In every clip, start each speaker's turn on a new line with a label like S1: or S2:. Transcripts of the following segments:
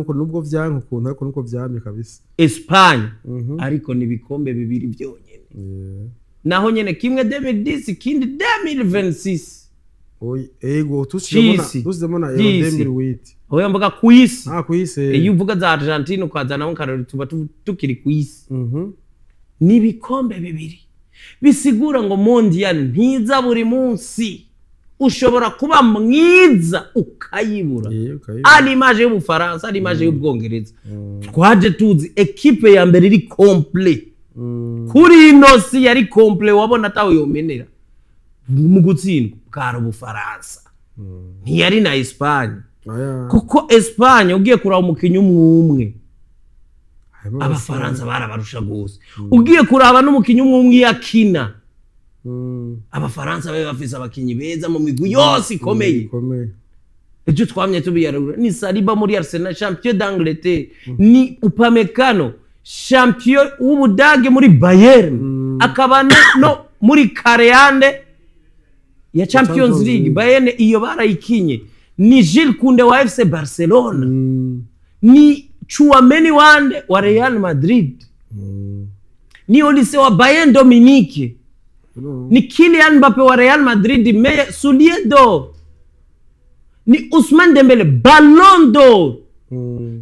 S1: Nuko nubwo vyanka ukuntu, ariko nuko vyamye kabisa.
S2: Espagne, ariko ni ibikombe bibiri byonyene. Naho nyene kimwe 2010, ikindi 2026.
S1: Oy, ego, tusizemo na
S2: C'isi.
S1: tusizemo na Euro
S2: C'isi.
S1: 2008.
S2: Oya, mvuga ku isi.
S1: Ah, kwisi.
S2: Iyo uvuga za Argentine ukazanamo karori, tuba tukiri ku isi. Ni ibikombe bibiri, bisigura ngo mondial ntiza buri munsi. Ushobora kuba mwiza ukayibura.
S1: Ukayibura.
S2: À l'image y'Ubufaransa, à l'image y'Ubwongereza, twaje tuzi ekipe ya mbere iri complet kuri ino si. Yari complet, wabona atawe yomenera mu gutsindwa. Bwari Ubufaransa, ntiyari na Espagne.
S1: Aya.
S2: Kuko Espagne ugiye kuraba umukinnyi umwe umwe,
S1: Harimo
S2: Abafaransa barabarusha gose. Ugiye kuraba n'umukinnyi umwe umwe iyo akina, Abafaransa babe bafise abakinyi beza mu migwi yose ikomeye.
S1: Ikomeye.
S2: Ejo twamye tubiyarura: ni Saliba muri Arsenal, champion d'Angleterre, ni Upamecano, champion w'Ubudage muri Bayern, akaba no muri kareyande ya Champions
S1: Champions
S2: League.
S1: League.
S2: Bayern iyo barayikinye. Ni Jules Kounde wa FC Barcelona, ni Tchouameni wande wa Real Madrid, ni Olise wa Bayern de Munich, ni Kylian Mbappe wa Real Madrid, meilleur soulier d'or, ni Ousmane Dembele, Ballon d'Or,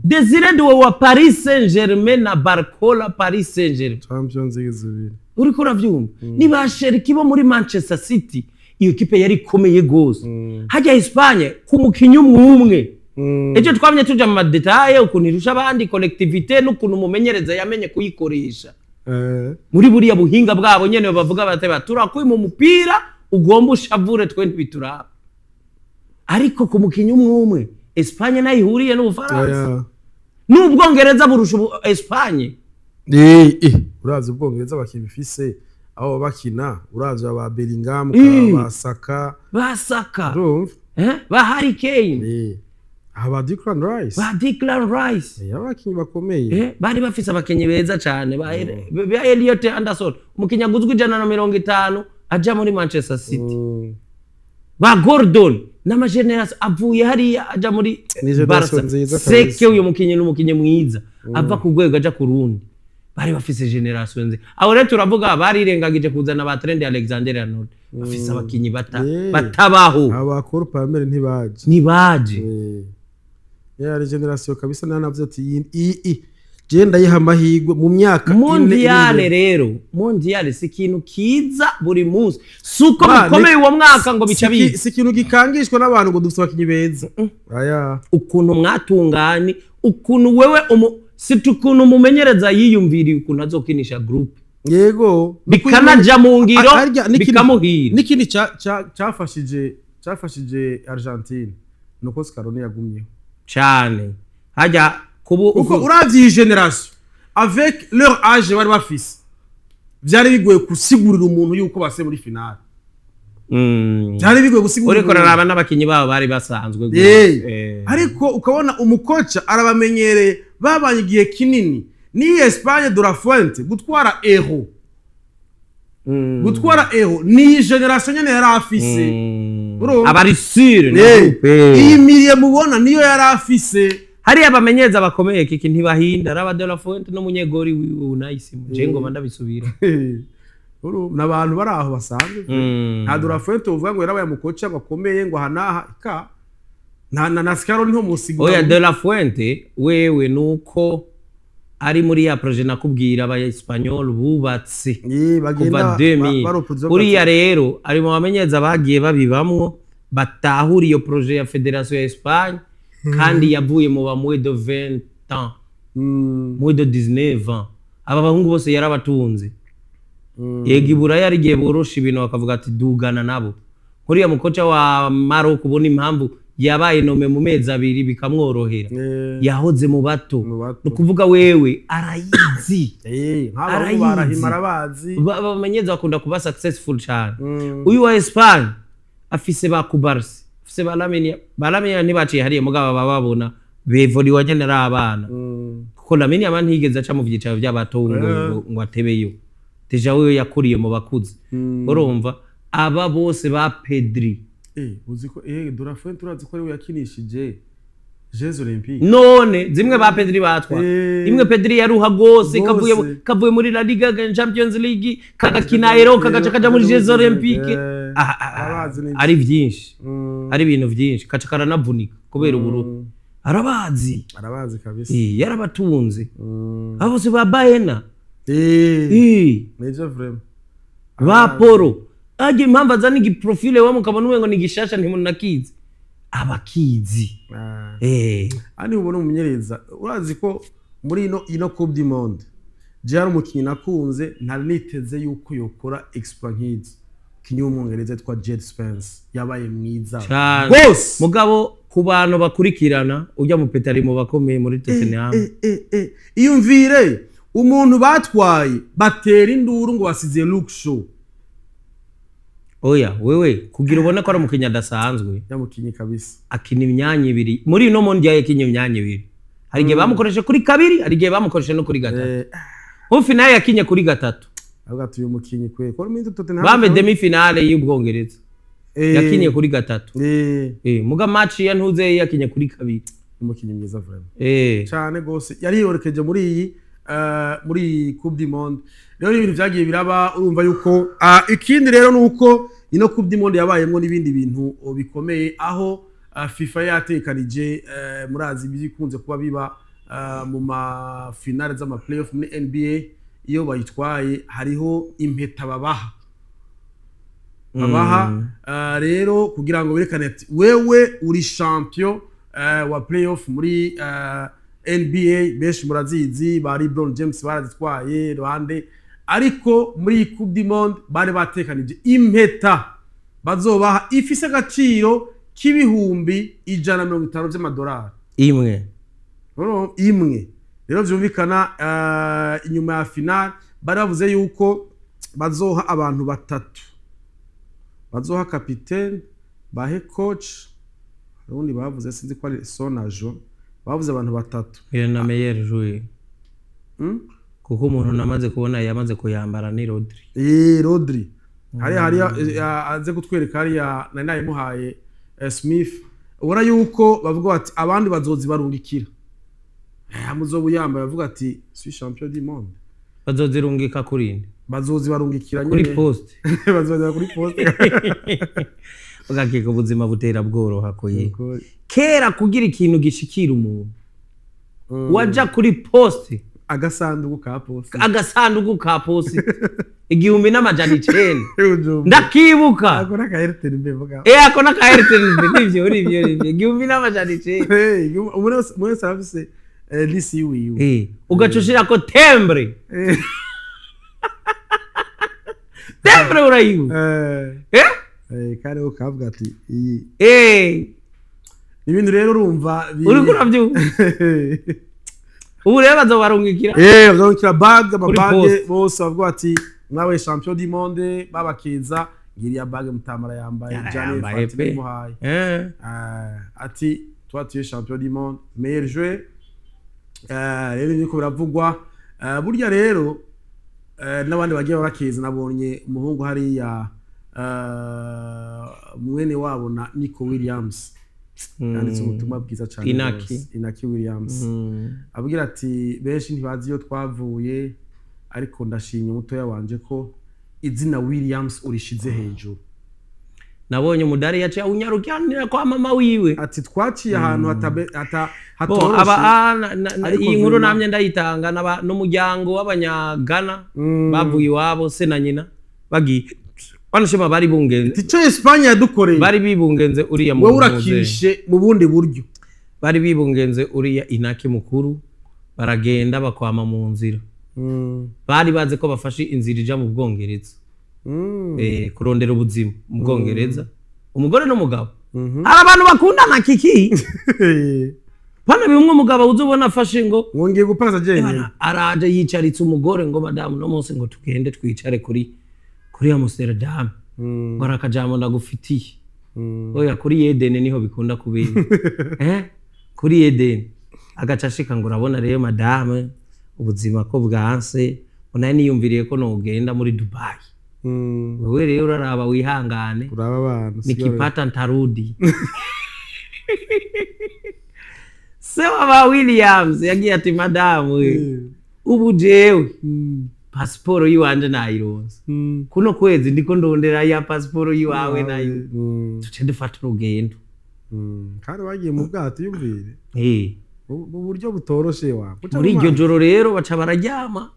S2: Desire Doué wa Paris Saint-Germain na Barcola, Paris Saint-Germain.
S1: Champions League zibiri.
S2: Uriko uravyumva? Ni ba Cherki bo muri Manchester City. Iyo kipe yari ikomeye gose. Hajya Espagne, ku mukinyi umwe umwe, ejo twamye tuja mu ma détails ukuntu irusha abandi collectivité n'ukuntu umumenyereza yamenye kuyikoresha muri buriya buhinga bwabo nyene. Bavuga bati: "Turakwima umupira, ugomba ushavure, twe ntibituraba." Ariko ku mukinyi umwe umwe, Espagne nayo ihuriye n'Ubufaransa.
S1: Oya.
S2: N'Ubwongereza burusha Espagne.
S1: Uravye Ubwongereza, abakinyi bifise aho bakina, uravye aba Bellingham, ba Saka,
S2: ba Saka,
S1: urumva?
S2: Eh? Ba Harry Kane.
S1: Aba Declan Rice.
S2: Ba Declan Rice.
S1: Abakinyi bakomeye.
S2: Bari bafise abakinyi beza cane, ba Elliot Anderson, umukinyi aguzwe 150 aja muri Manchester City, ba Gordon n'ama génération avuye hariya aja muri
S1: Ni génération
S2: Barca.
S1: nziza
S2: Seke,
S1: kabisa.
S2: uyu mukinyi ni umukinyi mwiza, ava ku rwego aja ku rundi. Bari bafise génération nziza. Aho rero turavuga barirengagije kuzana ba Trent Alexander Arnold. Bafise abakinyi batabaho.
S1: Aba Cole Palmer ntibaje.
S2: Ntibaje.
S1: Yari génération kabisa. Nanavuze ati iyi je ndayiha amahirwe mu myaka 4 iri
S2: Mondial
S1: imbere.
S2: rero, mondial si ikintu kiza buri munsi, si uko bikomeye uwo mwaka ngo bica biza.
S1: Si ikintu gikangishwa n'abantu ngo dufite abakinyi beza, aya.
S2: Ukuntu mwatunganye, ukuntu wewe si ukuntu umumenyereza yiyumviriye ukuntu azokinisha groupe, bikanaja mu ngiro,
S1: Harya
S2: bikamuhira.
S1: N'ikindi cafashije Argentine nuko Scaloni yagumyeho.
S2: Cane, hajya kubu
S1: Kuko uravye iyi génération avec leur âge bari bafise, vyari bigoye gusigurira umuntu yuko base muri finale. Byari bigoye gusigurira
S2: Uriko
S1: umuntu.
S2: uraraba n'abakinyi babo bari basanzwe gose.
S1: Ariko ukabona umukoca arabamenyereye, babanye igihe kinini. Ni Espagne, de la Fuente gutwara Euro, gutwara Euro ni iyi génération nyene yari afise. Urumva?
S2: Abari sûr na groupe.
S1: Iyi milieu mubona niyo yari afise.
S2: Hariya abamenyereza bakomeye kiki ntibahinda. Raba de la Fuente n'umunyegori wiwe Unai Simon, je ngoma ndabisubira.
S1: Urumva, n'abantu bari aho basanzwe. Nta de la Fuente uvuga ngo yarabaye umukoca ngo akomeye ngo aha n'aha ka nta na Scaloni nto musigura.
S2: Oya, de la Fuente wewe nuko ari muri ya projet nakubwira aba Espanyol bubatse
S1: bagenda
S2: kuva 2000.
S1: Baroproduza.
S2: Uriya rero ari mu bamenyereza bagiye babibamwo, batahura iyo projet ya fédération ya Espagne, kandi yavuye mu ba moins de 20 ans, moins de 19 ans. Aba bahungu bose yarabatunze. Yego, iburaya hari igihe borosha ibintu bakavuga ati dugana nabo. Nkuriya mukoca wa Maroc, ubona impamvu yabaye nommé mu mezi 2 bikamworohera, yahoze mu bato.
S1: Mu bato.
S2: Ni ukuvuga wewe arayizi.
S1: Nk'abahungu
S2: Arayizi.
S1: barahima, arabazi.
S2: Abamenyereza bakunda kuba successful cyane. Uyu wa Espagne afise ba Cubarsi, afise ba Lamine. Ba Lamine ntibaciye hariya, mugabo baba babona bevoliwa nyene ari abana, kuko Lamine Yamal ntiyigeze aca mu vyicaro by'abato ngo atebeyo. Déjà wewe yakuriye mu bakuze. Urumva aba bose ba Pedri.
S1: Uzi ko de la Fuente urazi ko ariwe yakinishije Jeux Olympiques.
S2: None zimwe ba Pedri batwa, imwe Pedri yaruha gose, kavuye
S1: Gose.
S2: kavuye muri La Liga, Champions League, kagakina Euro, kagaca kaja muri Jeux Olympiques. Ah, ah, ah,
S1: Arabazi nibyo.
S2: Ari vyinshi, ari ibintu vyinshi, kaca karanavunika kubera uburuhu. Arabazi.
S1: Arabazi kabisa.
S2: Yarabatunze abo bose ba Baena.
S1: Nivyo vraiment.
S2: Ba Poro ajya impamvu azana igi profil we mukabona umengo ni gishasha, ntimunakizi, abakizi.
S1: Ani ubona umumenyereza, urazi ko muri ino Coupe du Monde je hari umukinyi nakunze, ntari niteze yuko yokora exploit nk'izi. Umukinyi w'umwongereza yitwa Jed Spence yabaye mwiza
S2: Cane.
S1: gose.
S2: Mugabo ku bantu bakurikirana ujya mu petari mu bakomeye muri Tottenham.
S1: Iyumvire umuntu batwaye, batera induru ngo basize Luke Shaw.
S2: Oya wewe, kugira ubone ko ari umukinnyi adasanzwe,
S1: Yamukinyi kabisa.
S2: akina imyanya ibiri muri ino mondial. Yakinye imyanya ibiri, hari igihe bamukoreshe kuri kabiri, hari igihe bamukoreshe no kuri gatatu. Mu finale yakinye kuri gatatu.
S1: Avuga ati uyu mukinyi kwe ko muri Tottenham
S2: Bambe demi finale y'Ubwongereza yakinye kuri gatatu. Muga match ya ntuze yakinye kuri kabiri.
S1: Umukinyi mwiza vraiment cyane gose, yari yorokeje muri iyi Coupe du Monde. Rero ibintu byagiye biraba, urumva yuko ikindi rero nuko ino Coupe du Monde yabayemwo n'ibindi bintu bikomeye, aho FIFA yatekanije, murazi bikunze kuba biba mu ma finale z'ama playoff muri NBA, iyo bayitwaye hariho impeta babaha rero kugira ngo berekane ati wewe uri champion wa playoff muri NBA. Benshi murazizi, ba LeBron James barazitwaye ruhande, ariko muri iyi Coupe du Monde bari batekanije impeta bazobaha ifise agaciro k'150,000 vy'amadolari.
S2: Imwe?
S1: Rero imwe rero vyumvikana, inyuma ya final bari bavuze yuko bazoha abantu batatu, bazoha kapitene, bahe coach, ubundi bavuze sinzi ko ari Sonajo, bavuze abantu batatu.
S2: Iyo na meilleur joueur. Kuko umuntu namaze kubona yamaze kuyambara ni Rodri.
S1: Rodri hariya aze kutwereka hariya nari nayimuhaye, Smith. Ubona yuko bavuga bati abandi bazozi barungikira, muzoba uyambaye bavuga ati suis champion du monde.
S2: Bazozirungika kuri nde?
S1: Bazozi barungikira
S2: Kuri
S1: nyene.
S2: poste.
S1: Bazozira kuri poste.
S2: Ugakeka ubuzima butera bworoha ko ye kera kugira ikintu gishikira umuntu waja kuri poste.
S1: Agasanduku ka poste.
S2: Agasanduku ka poste, 1900, ndakibuka.
S1: Ako naka Airtel mvuga.
S2: Ako naka Airtel, nivyo nivyo nivyo, 1900.
S1: Hey, umuntu wese arafise lisi wiwe.
S2: Ugaca ushirako timbre. Timbre urayibuka?
S1: Eh, kandi ukavuga ati iyi ibintu rero urumva
S2: Uriko uravyumva ubu rero bazobarungikira.
S1: Bazungikira bag,
S2: Kuri
S1: ama bague
S2: poste.
S1: Bose bavuga ati mwabaye champion du monde, babakeza ngiriya bague mutamara yambaye Gianni
S2: Yarayambaye
S1: Infantino
S2: pe.
S1: imuhaye. Ati toi tu es champion du monde, meilleur joueur. Rero niko biravugwa. Burya rero n'abandi bagiye barakeza, nabonye umuhungu hariya, mwene wabo na Nico Williams, yanditse ubutumwa bwiza cyane
S2: Inaki.
S1: rwose. Inaki Williams abwira ati benshi ntibazi iyo twavuye, ariko ndashimye umutoya wanje ko izina Williams urishize hejuru.
S2: Nabonye umudari yaciye awunyarukiranira kwa mama wiwe.
S1: Ati twaciye ahantu
S2: Bo,
S1: hatoroshe.
S2: aba
S1: Ariko
S2: iyi nkuru
S1: vraiment
S2: namye ndayitanga n'umuryango w'abanyagana bavuye iwabo, se na nyina bagiye banashima, bari bungenze.
S1: Icyo Espagne yadukoreye,
S2: Bari bibungenze uriya
S1: wowe
S2: muntu
S1: urakishe mu bundi buryo.
S2: Bari bibungenze uriya Inaki mukuru, baragenda bakwama mu nzira. Bari bazi ko bafashe inzira ija mu Bwongereza, kurondera ubuzima mu Bwongereza, umugore n'umugabo. Hari abantu bakundana kiki bana bimwe, umugabo uza ubona afashe ngo
S1: Wongeye gupasa jenyine.
S2: Bana, araje yicaritse umugore ngo madamu, no munsi ngo tugende twicare kuri Amsterdam, ngo hari akajambo ndagufitiye. Oya, kuri Eden niho bikunda kubera, kuri Eden agaca ashika ngo urabona rero madame, ubuzima ko bwanse, ngo nawe niyumviriye ko nogenda muri Dubai. Wewe rero uraraba wihangane.
S1: Uraba abantu
S2: Nikipata ntarudi. Se wa Williams yagiye ati: "Madamu we, ubu jewe pasiporo yiwanje nayironse. Kuno kwezi ndiko ndondera ya pasiporo yiwawe nayo, tuce dufata urugendo."
S1: Kandi bagiye mu bwato, yumvire. Mu buryo butoroshe wa Guca
S2: Muri
S1: mu
S2: iryo
S1: mazi.
S2: joro rero baca bararyama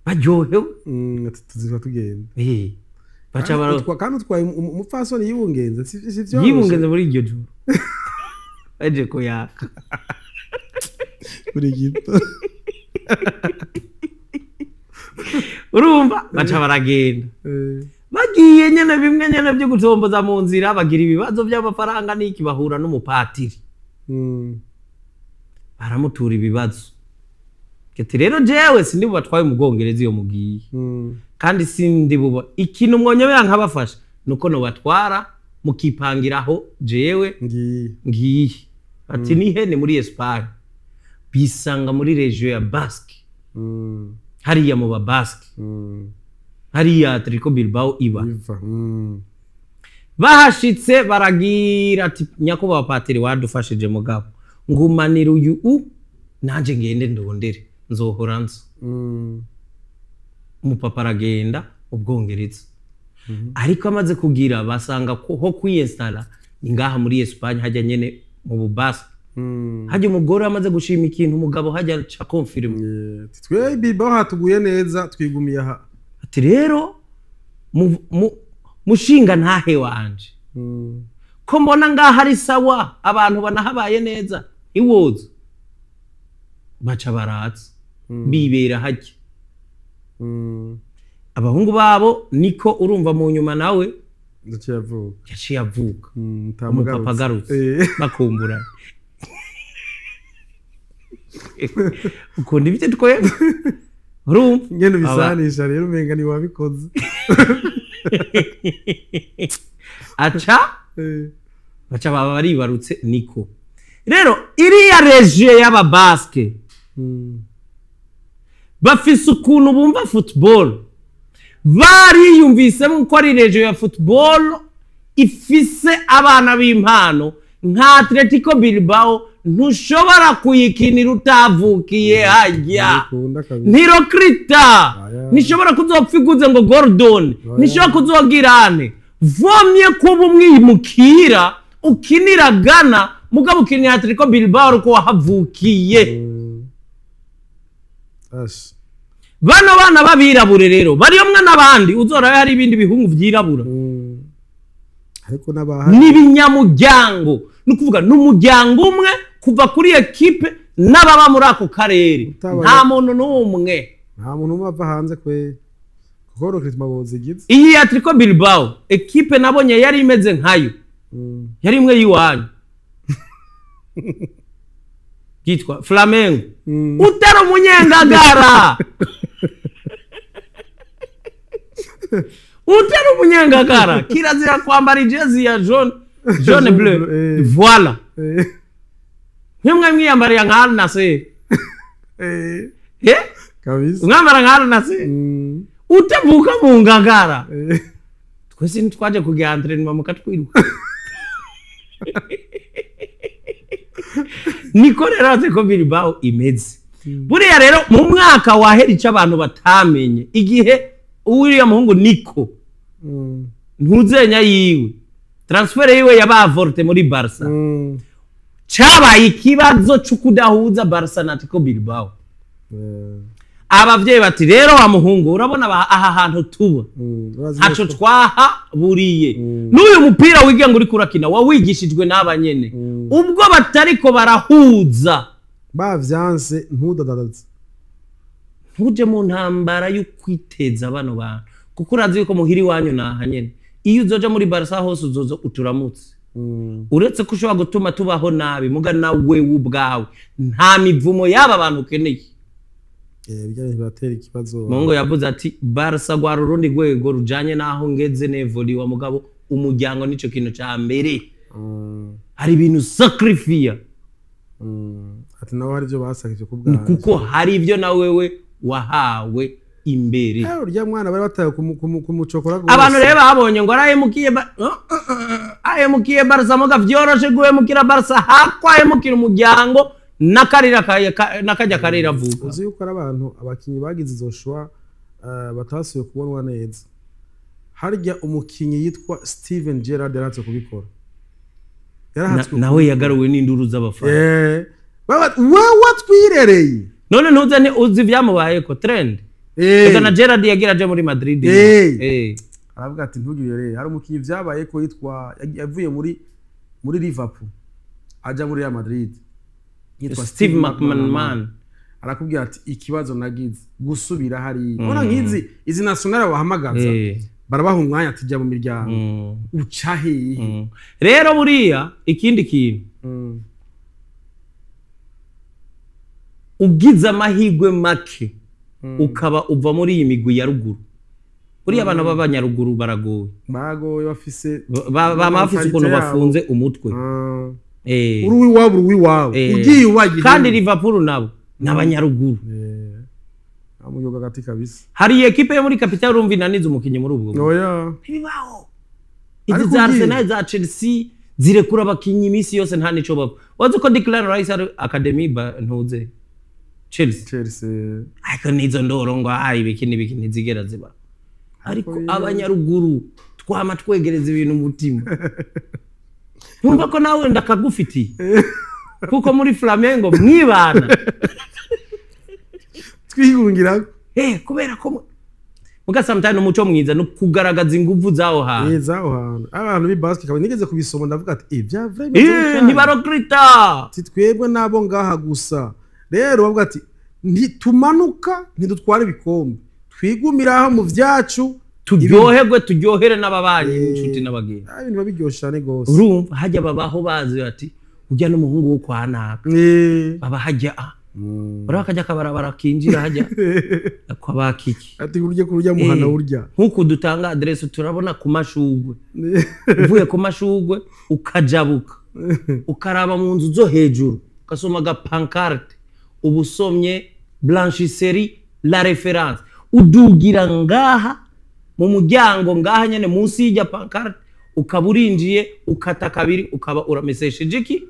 S2: baryohewe.
S1: Ati tuziba tugenda.
S2: Baca
S1: Kandi
S2: bara
S1: kandi utwaye umupfasoni yibungenze, si vyoroshe.
S2: Yibungenze muri iryo joro baje kuyaka.
S1: Buri gito.
S2: Urumva baca baragenda. Bagiye nyene, bimwe nyene byo gutomboza mu nzira, bagira ibibazo by'amafaranga n'iki, bahura n'umupatiri. Baramutura ibibazo, ati: "Rero jewe sindi bubatwaye mu Bwongereza iyo mugiye, kandi sindi buba ikintu mwonyobera nkabafasha nuko nobatwara mukipangiraho jewe
S1: ngiye."
S2: Ngiye. Ati: "Nihe?" Ni muri Espagne. Bisanga muri région ya Basque, hariya mu ba Basque, hariya Atletico Bilbao iba.
S1: Iva.
S2: Bahashitse baragira ati: "Nyakubahwa patiri, wadufashije, mugabo ngumanira uyu u nanje ngende ndondere, nzohora nza." Umupapa aragenda mu Bwongereza, ariko amaze kugira basanga ko ho kwiyesitara ni ngaha muri Espagne, hajya nyene mu Bubasque. Hajya umugore amaze gushima ikintu, umugabo hajya aca confirma.
S1: Yeah. Twe Bilbao hatuguye neza, twigumiye aha.
S2: Ati: "Rero mushinga ntahe wanje, ko mbona ngaha ari sawa, abantu banahabaye neza, iwoza." Baca baratsa bibera hajya. Abahungu babo niko urumva mu nyuma nawe
S1: Ndaciye avuka.
S2: Yaciye avuka.
S1: Utamugarutse.
S2: Umupapa agarutse, bakumburanye, ukunda ibyo twebwe, urumva.
S1: Ngene ubisanisha rero umenga ni wabikoze.
S2: Aca baca baba baribarutse. Niko rero iriya région y'Ababaske bafise ukuntu bumva football, bariyumvisemo ko ari région ya football ifise abana b'impano. Nka Atletico Bilbao ntushobora kuyikinira utavukiye hajya.
S1: Bikunda kabisa.
S2: Ntirokirita.
S1: Aya.
S2: Ntishobora kuzopfa iguze ngo Gordon,
S1: Oya.
S2: ntishobora kuzogirane vomye kuba umwimukira ukinira Ghana, mugabo ukinira Atletico Bilbao uko wahavukiye.
S1: Ash.
S2: Bano bana b'abirabure rero bariyo mwe n'abandi uzorayo, hari ibindi bihungu vyirabura.
S1: Ariko n'abahari.
S2: N'ibinyamuryango, ni ukuvuga n'umuryango umwe kuva kuri ekipe n'ababa muri ako karere. Nta muntu n'umwe.
S1: Nta muntu umwe ava hanze kwe. Kuko recruitment bozigize.
S2: Iyi Atletico Bilbao, ekipe nabonye yari imeze nkayo, yari imwe y'iwanyu yitwa Flamengo. Utari umunyengagara, utari umunyengagara, kirazira kwambara ijezi ya jaune, jaune bleu. Voilà. Nk'imwe mwiyambariye nka Al Nassr. Eh?
S1: Kabisa.
S2: Mwambara nka Al Nassr. Utavuka mu Ngagara. Twese ntitwaje kugira entraînement mukatwiruka. Niko rero Atletico Bilbao imeze. Buriya rero mu mwaka wahera, icyo abantu batamenye, igihe uriya muhungu Niko ntuzenya yiwe, transfert yiwe yaba avorté muri Barca, cabaye ikibazo cyo kudahuza Barca na Atletico Bilbao. Abavyeyi bati: "Rero wa muhungu, urabona aha hantu tuba,
S1: Urazi
S2: ntaco
S1: neza.
S2: twahaburiye n'uyu mupira wiga ngo uriko urakina wawigishijwe n'aba nyene." Ubwo batariko barahuza,
S1: Bavyanse, ntudadadaze.
S2: Ntuje mu ntambara yo kwiteza bano bantu, kuko urazi yuko muhira iwanyu naha nyene. Iyo uzoja muri Barca hose uzoza uturamutse. Uretse ko ushobora gutuma tubaho nabi, muga nawe ubwawe nta mivumo y'aba bantu ukeneye.
S1: Bijya biratera ikibazo.
S2: Mungo yavuze ati: "Barca rwari urundi rwego rujanye n'aho ngeze nevoliwa, mugabo umuryango nico kintu ca mbere." Hari ibintu sacrifiya.
S1: Ati nabo hari ibyo basakije ku bwanjye.
S2: Kuko hari ibyo na wewe wahawe imbere.
S1: Urya mwana bari bataye kumucokora rwose.
S2: Abantu rero babonye ngo arahemukiye Ahemukiye Barca, muga vyoroshe guhemukira Barca hakwahemukira umuryango n'akarira n'akajya karira avuka.
S1: Uzi yuko ari abantu, abakinyi bagize izo choix batasubiye kubonwa neza. Harya umukinyi yitwa Steven Gerrard yaratse kubikora. Yarahatswe.
S2: Nawe yagaruwe n'induru z'abafana.
S1: Wewe twirereye.
S2: None ntuze ni uzi ibyamubayeko trend. Ega na Gerrard yagira aje muri Madrid.
S1: Aravuga ati ntugire rero. Hari umukinyi vyabaye ko yitwa, yavuye muri Liverpool aja muri Real Madrid, yitwa
S2: Steve McManaman.
S1: Arakubwira ati ikibazo nagize gusubira hariya, ubona nk'izi izi nationale bahamagaza, barabaha umwanya ati jya mu miryango, uca hehe?
S2: Rero buriya ikindi kintu, ugize amahirwe make ukaba uva muri iyi migwi ya ruguru, buriya abantu b'abanyaruguru baragoye.
S1: Baragoye, bafise
S2: bama bafise ukuntu
S1: mentalité yabo.
S2: Bafunze umutwe.
S1: Uri uw'iwabo, uri uw'iwabo. Ugiye uwagiye.
S2: Kandi Liverpool nabo ni abanyaruguru.
S1: Amuyoga gati kabisa.
S2: Hari ekipe yo muri capital urumva inaniza umukinnyi muri ubwo buryo?
S1: Oya.
S2: Ntibibaho. Izi
S1: Ariko
S2: za
S1: ugiye-
S2: Arsenal, za Chelsea zirekura abakinyi iminsi yose, nta nico bapfa. Wazi ko Declan Rice ari academy ba ntuze Chelsea?
S1: Chelsea.
S2: Ariko nizo ndoro ngo ibiki n'ibiki ntizigera ziba, ariko abanyaruguru twama twegereza ibintu umutima. Ntumva ko nawe ndakagufitiye kuko muri Flamengo mwibana.
S1: Twigungira.
S2: Kubera ko muga sometimes umuco mwiza no kugaragaza inguvu zawo hantu.
S1: Neza, aho hantu abantu b'i Basque nigeze kubisoma, ndavuga ati ibya vrai.
S2: Ntibarokrita.
S1: Ati twebwe nabo ngaha gusa. Rero bavuga ati ntitumanuka, ntidutwara ibikombe, twigumira aho mu vyacu.
S2: Turyoherwe, turyohere n'ababanyi n'inshuti n'abagenzi.
S1: Ibintu biba biryoshe cyane gose.
S2: Urumva hajya babaho bazi bati ujya n'umuhungu wo kwa naka. Baba hajya urabona akajya akabarabara kinjira hajya kwa bakiki.
S1: Ati urya kurya muhana urya.
S2: Nk'uku dutanga aderesi, turabona ku mashugwe, uvuye ku mashugwe ukajabuka ukaraba mu nzu zo hejuru, ugasoma agapancarte, uba usomye blanchisserie La Référence, udugira ngaha mu muryango ngaha nyene munsi y'ijya pancarte, ukaba urinjiye, ukata kabiri, ukaba uramesesheje iki?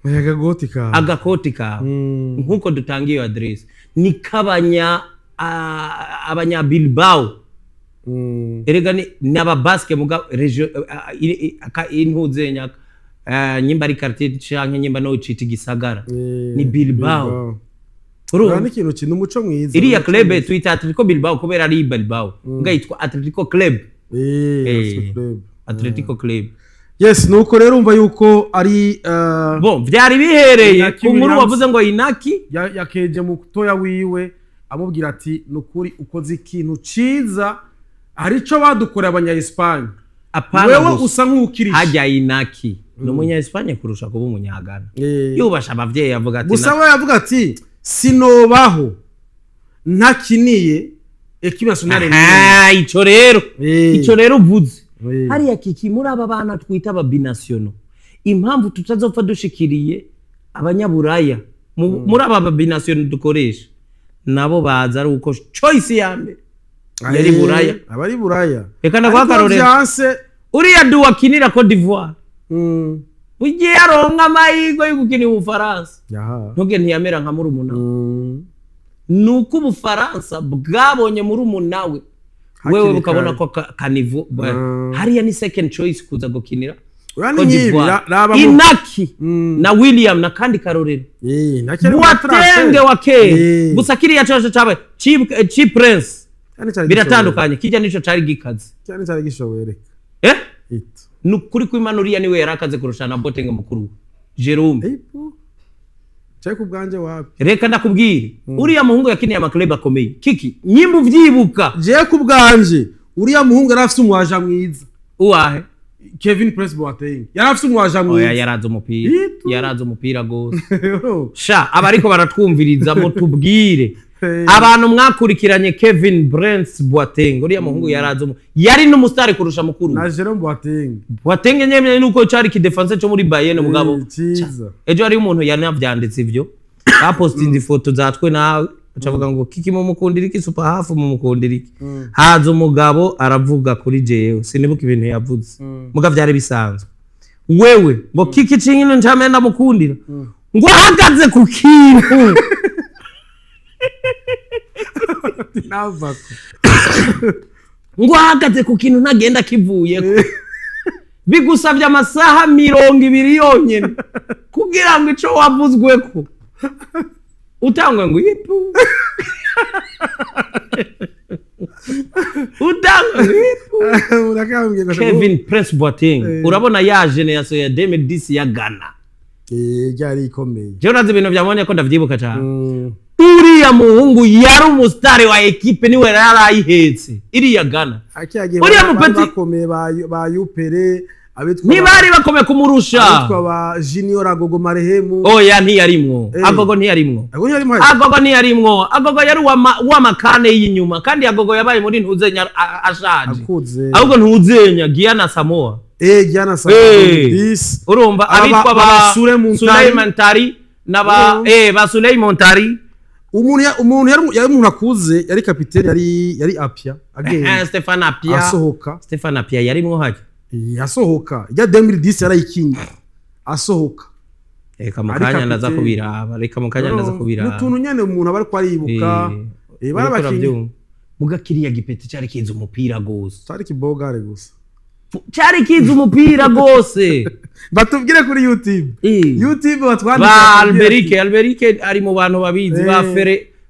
S1: Agagoti kawe.
S2: Agakoti kawe. Nk'uko dutanga iyo aderesi ni k'abanya abanya Bilbao. Erega ni ababaske muga region intuzenya nyimba ari quartier canke nyimba no cita igisagara. Ni Bilbao.
S1: Urumva
S2: Urumva
S1: n'ikintu kintu umuco mwiza.
S2: Iriya
S1: Umuco
S2: club
S1: mwiza.
S2: twita Atletico Bilbao kubera ari Bilbao, muga yitwa Atletico Club.
S1: Atletico Club.
S2: Atletico Club.
S1: Yes, nuko rero umva yuko ari
S2: Bon, vyari bihereye
S1: Inaki
S2: ku nkuru
S1: Williams.
S2: wavuze ngo Inaki
S1: yakeje mutoya wiwe, amubwira ati nukuri ukoze ikintu ciza, hari ico badukoreye abanya Espagne.
S2: Apana
S1: Wewe
S2: gusa.
S1: usa nk'ukirisha.
S2: Hajya Inaki ni umunya Espagne kurusha kuba umunyagana. Yubasha abavyeyi, avuga ati
S1: Gusa we yavuga ati sinobaho ntakiniye équipe nationale.
S2: Aha, ico rero ico rero uvuze, hariya kiki muri aba bana twita aba binationaux, impamvu tutazopfa dushikiriye abanyaburaya muri aba binationaux dukoresha, nabo baza ari uko choice ya mbere yari Buraya.
S1: Abari Buraya.
S2: Reka ndaguha
S1: Ariko
S2: akarorero.
S1: vyanse.
S2: Uriya du akinira Cote d'Ivoire, ugiye aronka amahirwe yo gukinira Ubufaransa, ntuge ntiyamera nka murumuna we. Ni uko Ubufaransa bwabonye murumuna we
S1: Hakiri
S2: wewe bukabona
S1: kare.
S2: ko kanivo hariya ni second choice kuza gukinira
S1: Uriya ni
S2: Cote
S1: nk'ibi,
S2: d'Ivoire.
S1: raba
S2: Inaki na William na kandi karorero.
S1: Naki ari mu
S2: Boateng
S1: transfer.
S2: wa kera. Gusa kiriya cyose cabaye Cheap Prince.
S1: Cyane cyane.
S2: Biratandukanye, kijya nico cari gikaze.
S1: Cyane cyane gishoboye reka. Ito.
S2: Ni ukuri kw'Imana, uriya niwe yarakaze kurusha na Boateng mukuru we Jerome.
S1: Epo. Cyo ku bwanje wapi?
S2: Reka ndakubwire, uriya muhungu yakiniye amaklub akomeye, kiki nyimba uvyibuka.
S1: Je ku bwanje uriya muhungu yari afise umwaja mwiza.
S2: Uwahe?
S1: Kevin Prince Boateng. Yari afise umwaja
S2: Oya,
S1: mwiza.
S2: yarazi umupira.
S1: Itu.
S2: Yarazi umupira gose sha. Abariko baratwumviriza mutubwire, abantu mwakurikiranye Kevin Prince Boateng, uriya muhungu yarazi yari n'umusitari kurusha mukuru we.
S1: Na Jerome Boateng.
S2: Boateng nyene nuko cari kidefense cyo muri Bayern, mugabo
S1: Cyiza.
S2: Ejo hariho umuntu yanavyanditse ivyo, bapostinze ifoto zatwe nawe, acavuga ngo kiki mumukundira iki, super hafu mumukundira iki. Haza umugabo aravuga kuri jewe, sinibuka ibintu yavuze, muga vyari bisanzwe. Wewe ngo kiki cinkino ncamenda mukundira ngo ahagaze ku kintu
S1: Navako.
S2: Ngo ahagaze ku kintu ntagenda kivuyeko, bigusabye amasaha 20 yonyene kugira ngo ico wavuzweko utangwe ngo ipu, utangwe ngo ipu.
S1: Urakambwira.
S2: Kevin Prince Boateng,
S1: Eh.
S2: urabona ya generation ya 2010 ya Ghana.
S1: Ryari ikomeye.
S2: Jewe urazi ibintu vyamubonye ko ndavyibuka cane. Uriya muhungu yari umusitari wa ekipe, niwe yari ayihetse iriya Ghana.
S1: Akiyagiye
S2: Uriya
S1: bari
S2: mupeti-
S1: bakomeye ba Yupere abitwa
S2: Ntibari bakomeye kumurusha.
S1: Abitwa ba Junior Agogo Marehemu.
S2: Oya, ntiyarimwo.
S1: Eh.
S2: Agogo ntiyarimwo.
S1: Agogo yari muhaye.
S2: Agogo ntiyarimwo. Agogo yari uw'amakane y'inyuma, kandi Agogo yabaye muri ntuzenya ashaje.
S1: Akuze.
S2: Ahubwo ntuzenya Guyana Samoa.
S1: Giana Samoa.
S2: Eh.
S1: This.
S2: Urumva abitwa
S1: ba
S2: ba
S1: Sule Muntari.
S2: Suleiman Tari na ba ba Suleiman Tari.
S1: Umuntu yari umuntu akuze, yari kapitene, yari Apia agenda.
S2: Stefan Apia.
S1: Asohoka.
S2: Stefan Apia yarimwo hajya.
S1: Asohoka ya 2010 yarayikinye asohoka.
S2: Reka mu
S1: Ari
S2: kanya ndaza
S1: kapitene.
S2: kubiraba, reka mu kanya ndaza kubiraba.
S1: N'utuntu nyene umuntu aba ariko aribuka. Bari
S2: Uriko
S1: abakinyi.
S2: uravyumva. Muga kiriya gipeti cari kizi umupira gose.
S1: Cyari kibogare gusa.
S2: Cari kizi umupira gose.
S1: Batubwire kuri YouTube. YouTube batwandikira.
S2: Ba
S1: Batubwire.
S2: Alberike ari mu bantu babizi, ba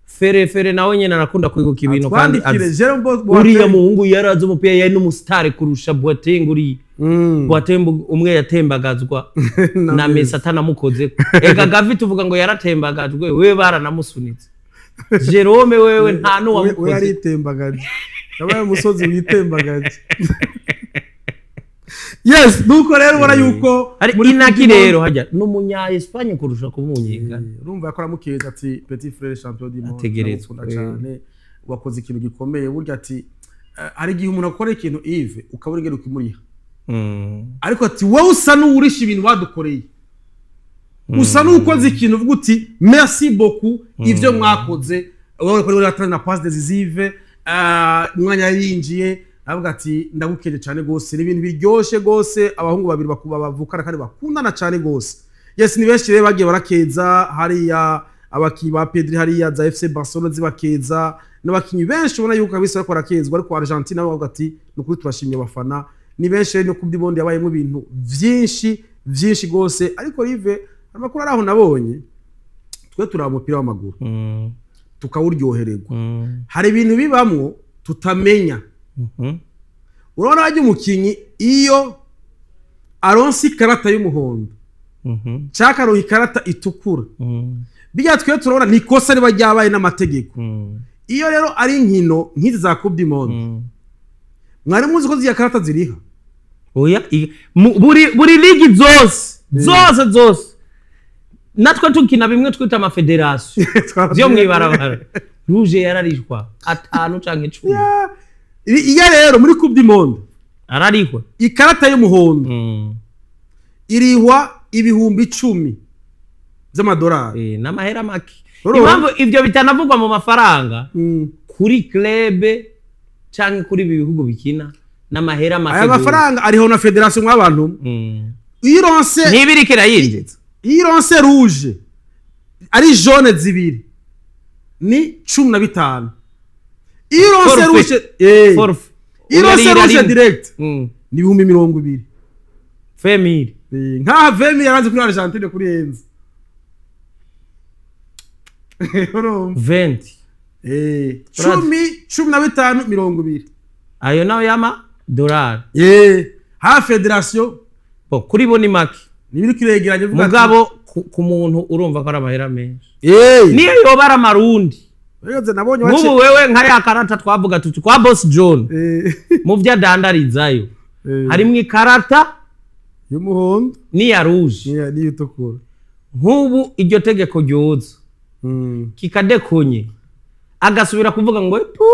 S2: Fere nawe nyene arakunda kwibuka ibintu kandi
S1: Atwandikire
S2: azi.
S1: Jerome Boateng.
S2: Uriya muhungu yarazi umupira, yari n'umusitari kurusha Boateng uriya. Boateng umwe yatembagazwa na Messi atanamukozeko. Ega Gavi tuvuga ngo yaratembagajwe, wewe baranamusunitse. Jerome wewe nta
S1: We
S2: n'uwamukoze.
S1: Yaritembagaje, yabaye umusozi witembagaje. Yes, nuko rero ubona yuko
S2: Ari
S1: muri
S2: Inaki
S1: Coupe du Monde-
S2: rero hajya n'umunya Espagne kurusha kumunyegana.
S1: Urumva yakora mukeza ati petit frère champion du monde.
S2: Ategerezwa,
S1: Ndamukunda cyane, wakoze ikintu gikomeye. Burya ati hari igihe umuntu akora ikintu, Yves, ukabura ingene ukimuriha, ariko ati wowe usa n'uwurisha ibintu badukoreye, usa n'ukoze ikintu uvuga uti merci beaucoup ivyo mwakoze. Wowe kuri watanze na passe décisive, umwanya yarinjiye aravuga ati ndagukeje cyane gose. Ni ibintu biryoshe gose, abahungu babiri bakuba bavukana kandi bakundana cyane gose. Yes, ni benshi rero bagiye barakeza hariya, abakinyi ba Pedri hariya za FC Barcelona zibakeza, n'abakinyi benshi ubona yuko kabisa bariko barakezwa. Ariko Argentina nabo bavuga ati ni ukuri turashimye abafana. Ni benshi rero, no Coupe du Monde yabayemo ibintu vyinshi vyinshi gose. Ariko Rive, amakuru ari aho nabonye, twe turaba umupira w'amaguru tukawuryohererwa. Hari ibintu bibamwo tutamenya. Urabona hajya umukinyi iyo aronse ikarata y'umuhondo cyangwa akaronka ikarata itukura, bijya twe turabona ni ikosa riba ryabaye n'amategeko. Iyo rero ari inkino nk'izi za Coupe du Monde, mwari muzi ko ziriya karata ziriha?
S2: Oya, buri ligi zose zose zose, natwe tukina bimwe twita amafederasiyo vyo mw'ibarabara, rouge yararishwa 5 canke 10.
S1: Iyo rero muri Coupe du Monde
S2: ararihwa.
S1: Ikarata y'umuhondo irihwa 10,000 by'amadolari.
S2: N'amahera make.
S1: Urumva?
S2: Impamvu ivyo bitanavugwa mu mafaranga kuri club canke kuri ibi bihugu bikina n'amahera make
S1: Aya
S2: gose.
S1: mafaranga ariho na federasiyo mw'abantu. Iyo ironse
S2: Ntibiriko irayinjiza.
S1: Iyo ironse rouge, ari jaune zibiri, ni 15. Iyo ironse
S2: Forfait.
S1: rouge
S2: Forfait.
S1: iyo ironse
S2: Urarira
S1: rouge
S2: rimwe.
S1: direct ni 20,000.
S2: Femire.
S1: Nkaha vemi yaranze kuri Argentine kuri Enzo. Urumva?
S2: 20.
S1: 10, 15, 20.
S2: Ayo nayo yama dolari.
S1: Ha federasiyo
S2: Bo kuri bo ni make.
S1: Nibiri kiregeranye uvuga ati-
S2: Mugabo ku muntu urumva ko ari amahera menshi, niyo yoba ari amarundi.
S1: Rero nabonye wace
S2: Nk'ubu wewe nka ya karata twavuga tuti kwa Boss John, mu byo adandarizayo harimwo ikarata
S1: y'umuhondo
S2: n'iya rouge
S1: n'iyitukura.
S2: Nk'ubu iryo tegeko ryoza kikadekonye, agasubira kuvuga ngo pu.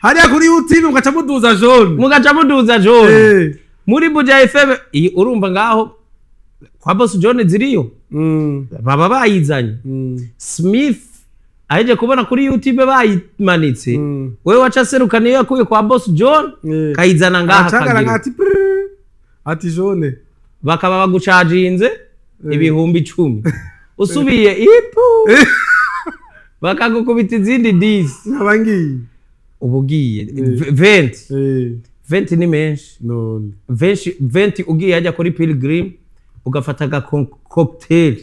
S1: Hariya kuri YouTube mugaca muduza jaune.
S2: Mugaca muduza jaune muri Buja FM iyi. Urumva ngaho kwa Boss John ziriyo, baba bayizanye. Smith aheje kubona kuri YouTube bayimanitse, wewe waca aseruka niyo yakuye kwa Boss John, kayizana ngaha
S1: Acagara
S2: akagira.
S1: Ati prrr. Ati jaune.
S2: Bakaba bagucajinze 10,000, usubiye ipu bakagukubita izindi 10.
S1: Nkaba ngiye.
S2: Uba ugiye 20. 20 ni menshi.
S1: None.
S2: 20 ugiye hajya kuri Pilgrim ugafata aga cocktail.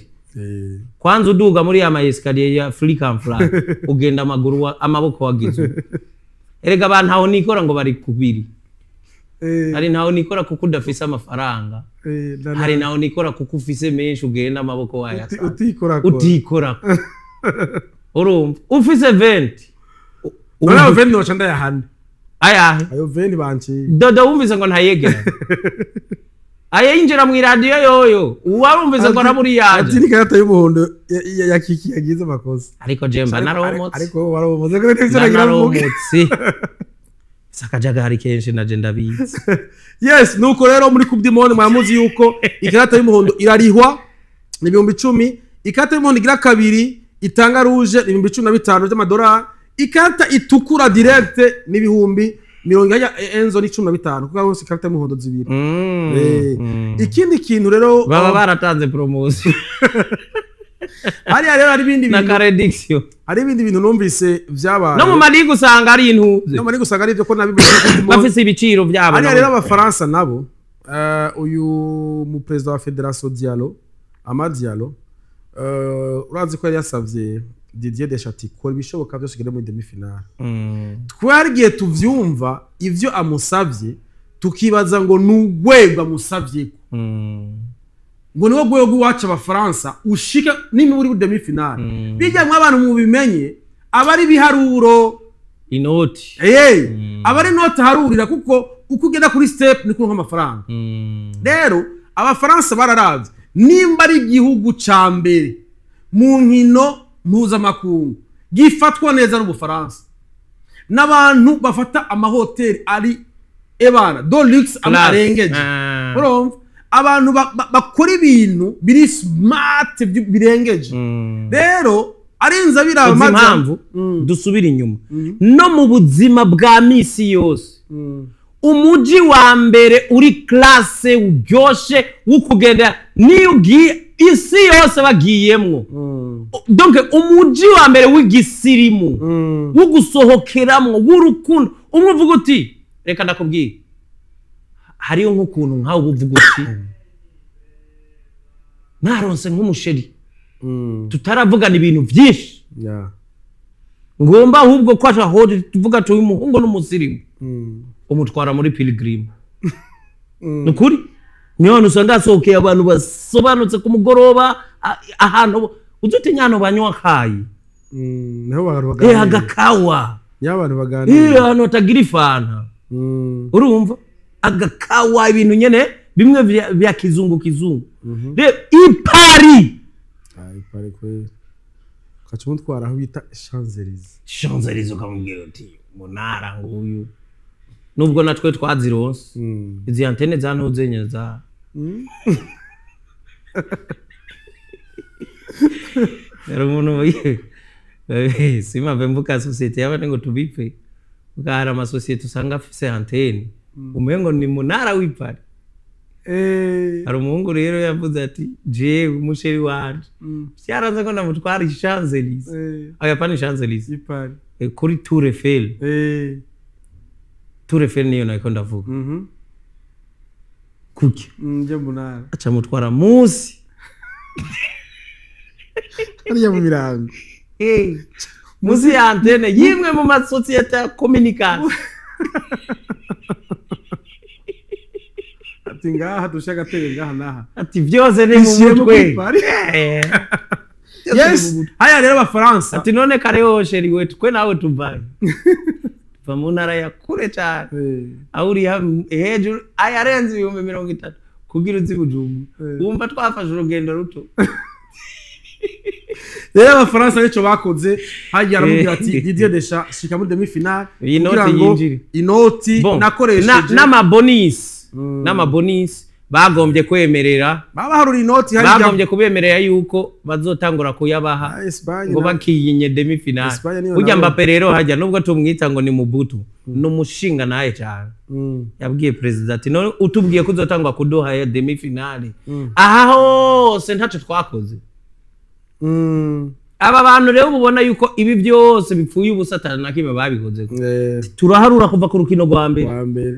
S2: Kwanza uduga muri ya ma escalier ya Flick and Fly, ugenda amaguru amaboko wagize uko. Erega abantu aho nikora ngo bari kubiri. Hari ntaho nikora kuko udafise amafaranga. Hari naho nikora kuko ufise menshi, ugenda amaboko wayasa.
S1: Utikora.
S2: Utikora, urumva ufise 20.
S1: None ayo 20 noca ndayahana?
S2: Ayahe?
S1: Ayo 20 banciye.
S2: Dodo wumvise ngo ntayegera, ayinjira mu iradiyo yoyo uwarumvise ngo araburi
S1: Ati
S2: yaje.
S1: Ni karata y'umuhondo ya Kiki yagize amakosa.
S2: Ariko jemba naromotse.
S1: Ariko waromotse ko nivyo nagira mvuge.
S2: Naromotse si akajagari kenshi naje ndabizi.
S1: Yes, nuko rero muri Coupe du Monde muramuzi yuko ikarata y'umuhondo irarihwa, ni 10,000. Ikarata y'umuhondo igira kabiri itanga rouge ni 15,000 by'amadolari. Ikarata itukura direct ni 40,000. Ya Enzo ni 15, kuko hose ikarata y'umuhondo zibiri. Ikindi kintu rero,
S2: baba baratanze promotion.
S1: Hariya rero hari ibindi
S2: na
S1: bintu
S2: ka réduction.
S1: Hari ibindi bintu numvise vyabaye.
S2: No mu maligi usanga ari intuze.
S1: No muri gusanga ari ibyo ko nabi muri Coupe du Monde.
S2: Bafise ibiciro byabo.
S1: Hariya
S2: Nabo.
S1: rero abafaransa nabo, uyu mu perezida wa fédération Diallo, Amad Diallo, urazi ko yari yasavye Didier Deschamps ati kora ibishoboka byose ugere muri demi finale. Twarigiye tuvyumva ivyo amusavye, tukibaza ngo ni urwego amusavye, ngo niwo rwego iwacu abafaransa ushike nimba uri muri demi finale. Bijya mwe abantu mubimenye, aba ari ibiharuro.
S2: Inoti.
S1: Hey, aba ari noti harurira, kuko uko ugenda kuri step niko uronka amafaranga. Rero abafaransa bararavye nimba ari igihugu ca mbere mu nkino mpuzamakungu gifatwa neza n'ubufaransa, n'abantu bafata amahoteli ari ebana de luxe
S2: Class.
S1: arengeje.
S2: Ah.
S1: Urumva abantu bakora ibintu biri smart birengeje. Rero arinze biraba
S2: Uzi impamvu? Dusubire inyuma, no mu buzima bwa misi yose, umuji wa mbere uri classe uryoshe wo kugenda niyo ugiye isi yose bagiyemwo, donc umuji wa mbere w'igisirimu, wo gusohokeramwo, w'urukundo, umwe uvuga uti reka ndakubwira, hariyo nk'ukuntu nkawe uba uvuga uti naronse nk'umu chéri, tutaravugana ibintu byinshi, ngomba ahubwo ko aho tuvuga tuyu umuhungu n'umusirimu, umutwara muri Pilgrim. Ni ukuri niyo hantu usanga hasohokeye abantu basobanutse ku mugoroba, ahantu uzi utinya ahantu banywa akayi.
S1: Niho abantu baganira.
S2: Agakawa.
S1: Niho abantu baganira.
S2: Ahantu hatagira ifanta. Urumva agakawa, ibintu nyene bimwe vya kizungu kizungu. Rero i Paris.
S1: Ah, i Paris kweli ukaca umutwara aho bita Champs-Élysées.
S2: Champs-Élysées, ukamubwira uti munara nguyu, nubwo natwe twazironse izi antene za ntuzenye za rero umuntu simave mvuga sosiyete y'abandi ngo tubipe, kuko hari amasosiyete usanga afise antene umengo ni munara w'i Paris. Hari umuhungu rero yavuze ati jewe umu chéri wanje vyaranze ko ndamutwara i Champs-Élysées, oya pana Champs-Élysées,
S1: i Paris.
S2: Kuri Tour Eiffel. Tour Eiffel niyo nariko ndavuga. Kuki?
S1: Njye munara.
S2: Aca mutwara munsi.
S1: Hariya mu mirango.
S2: Munsi ya antene yimwe mu masosiyete ya communication.
S1: Ati ngaha dushe agatebe ngaha naha.
S2: Ati byose ni mu
S1: Bishyire mu
S2: mutwe.
S1: kuri Paris. Yes, haya rero abafaransa.
S2: Ati none kareho chéri wetu, kwe nawe tuvaye tuva mu ntara ya kure cyane, aho uri hejuru ayarenze 30,000 kugira uzi Bujumbura, wumva twafashe urugendo ruto.
S1: Rero abafaransa nicyo bakoze hagiye, aramubwira ati Didier Deschamps, shika muri demi finale
S2: Iyi noti
S1: kugira ngo
S2: yinjire.
S1: inoti
S2: Bon,
S1: nakoresheje
S2: n'ama bonus, n'ama bonus. Bagombye kwemerera,
S1: Babaharura inoti hariya.
S2: Bagombye kubemerera yuko bazotangura kuyabaha
S1: Ah, Espagne
S2: ngo bakiyinye demi-finale.
S1: Espagne niyo
S2: Burya Mbappe rero hajya, nubwo tumwita ngo ni mubutu, ni umushinga naye cyane. Yabwiye perezida ati: "None utubwiye ko uzotangwa kuduha ya demi-finale, aha hose ntacyo twakoze." Aba bantu rero ubona yuko ibi byose bipfuye ubusa, atari na kimwe babikoze. Turaharura kuva ku rukino rwa mbere
S1: Wa mbere.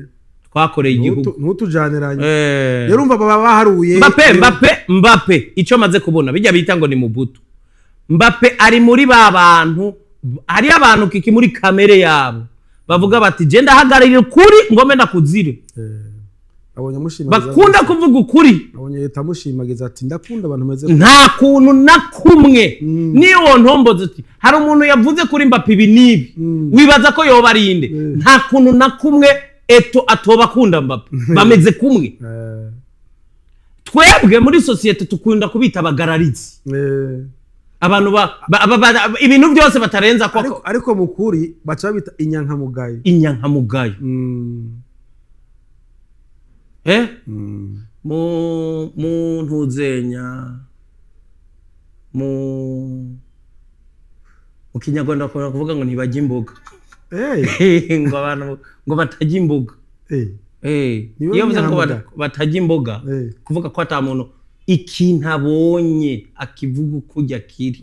S2: twakoreye igihugu.
S1: Ntutujaniranye. Rero urumva baba baharuye.
S2: Mbappe, Mbappe, Mbappe, icyo maze kubona, bijya bita ngo ni mubutu, Mbappe ari muri ba bantu, hariyo abantu kiki muri kamere yabo bavuga bati: "Je ndahagararira ukuri ngome ndakuzire."
S1: Abonye amushimagiza.
S2: Bakunda kuvuga ukuri.
S1: Abonye leta amushimagiza ati: "Ndakunda abantu bameze."
S2: Nta kuntu na kumwe niyo wontomboza uti hari umuntu yavuze kuri Mbappe ibi n'ibi, wibaza ko yoba ari inde? Nta kuntu na kumwe Eto'o atoba akunda Mbappe, bameze kumwe. Twebwe muri sosiyete tukunda kubita abagararizi, abantu ibintu byose batarenza ko.
S1: Ariko mukuri baca babita inyankamugayo.
S2: Inyankamugayo. Mu ntuzenya mu Kinyarwanda bakunda kuvuga ngo ntibajya imboga. Ngo abantu ngo batajya imboga.
S1: Nibo
S2: Iyo bavuze ngo
S1: binyankamugayo.
S2: batajya imboga, kuvuga ko ata muntu ikintu abonye akivuga uko ujya kiri,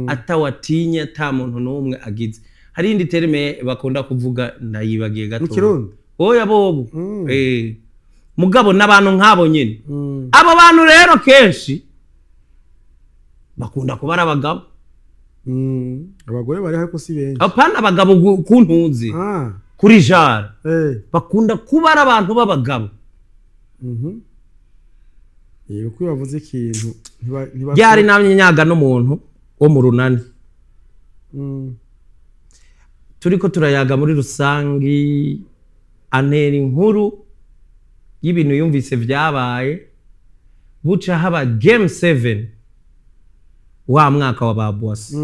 S2: atawatinye, ata muntu n'umwe agize. Hari indi terme bakunda kuvuga, ndayibagiye gato.
S1: Mu Kirundi?
S2: Oya, bobo. Mugabo n'abantu nk'abo nyine. Abo bantu rero kenshi bakunda kuba ari abagabo.
S1: Abagore bariho ariko si benshi.
S2: Apana, abagabo kuntuzi kuri jara. Bakunda kuba ari abantu b'abagabo.
S1: Yego, ko iyo bavuze ikintu
S2: Ryari namye nyaga n'umuntu wo mu Runani, turiko turayaga muri rusangi, antera inkuru y'ibintu yumvise vyabaye buca haba game 7 wa mwaka wa Babwasi,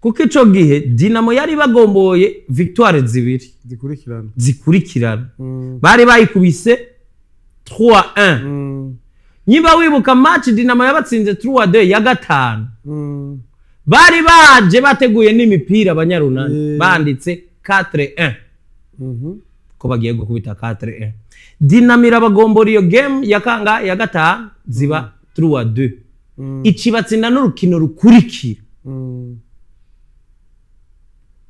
S2: kuko ico gihe Dinamo yari bagomboye victoire zibiri
S1: zikurikirana.
S2: Zikurikirana. Bari bayikubise 3-1. Niba wibuka match Dinamo yabatsinze 3-2 ya gatanu, bari baje bateguye n'imipira abanyarunani, banditse 4-1, ko bagiye gukubita 4-1. Dinamo irabagombora iyo game ya kanga ya gatanu, ziba 3-2, ikibatsinda n'urukino rukurikira